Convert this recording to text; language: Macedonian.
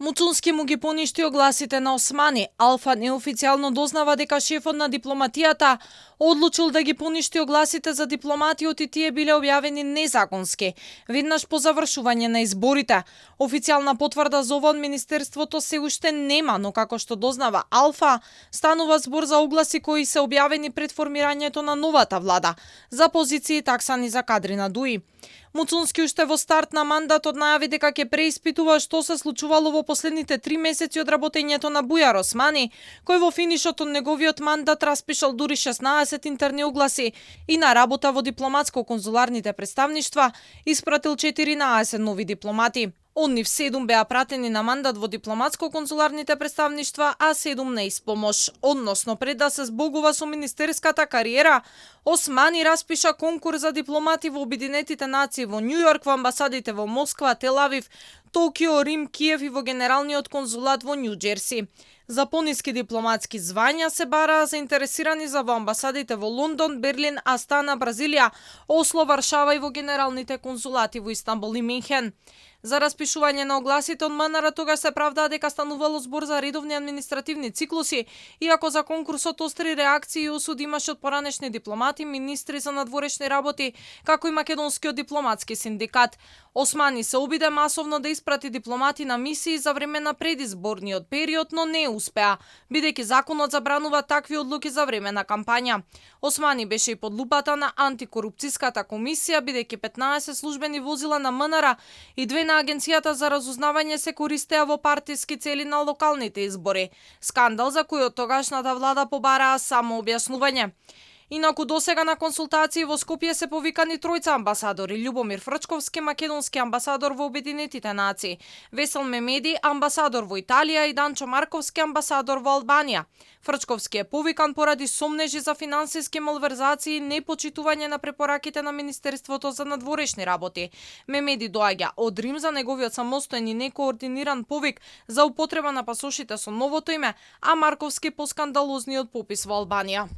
Муцунски му ги поништи огласите на Османи. Алфа неофицијално дознава дека шефот на дипломатијата одлучил да ги поништи огласите за дипломатиот и тие биле објавени незаконски, веднаш по завршување на изборите. Официјална потврда за ова од Министерството се уште нема, но како што дознава Алфа, станува збор за огласи кои се објавени пред формирањето на новата влада, за позиции таксани за кадри на ДУИ. Муцунски уште во старт на мандатот најави дека ќе преиспитува што се случувало во последните 3 месеци од работењето на Бујар Османи, кој во финишот од неговиот мандат распишал дури 16 интерни огласи и на работа во дипломатско-конзуларните представништва испратил 14 нови дипломати. Од нив 7 беа пратени на мандат во дипломатско-конзуларните представништва, а 7 на испомош. Односно, пред да се збогува со министерската кариера, Османи распиша конкурс за дипломати во Обединетите нации во Њу Јорк, во амбасадите во Москва, Тел Авив, Токио, Рим, Киев и во Генералниот конзулат во Њу Џерси. За пониски дипломатски звања се бараа заинтересирани за во амбасадите во Лондон, Берлин, Астана, Бразилија, Осло, Варшава и во генералните конзулати во Истанбул и Минхен. За распишување на огласите од МНР тогаш се правдаа дека станувало збор за редовни административни циклуси, иако за конкурсот остри реакции и осуди имаше од поранешни дипломати, министри за надворешни работи, како и Македонскиот дипломатски синдикат. Османи се обиде масовно да испрати дипломати на мисии за време на предизборниот период, но не успеа, бидејќи законот забранува такви одлуки за време на кампања. Османи беше и под лупата на антикорупцијската комисија, бидејќи 15 службени возила на МНР и 2 на Агенцијата за разузнавање се користеа во партиски цели на локалните избори. Скандал за кој од тогашната влада побараа само објаснување. Инаку досега на консултации во Скопје се повикани тројца амбасадори: Љубомир Фрчковски, македонски амбасадор во Обединетите нации, Весел Мемеди, амбасадор во Италија и Данчо Марковски, амбасадор во Албанија. Фрчковски е повикан поради сомнежи за финансиски малверзации и непочитување на препораките на Министерството за надворешни работи. Мемеди доаѓа од Рим за неговиот самостоен и некоординиран повик за употреба на пасошите со новото име, а Марковски по скандалозниот попис во Албанија.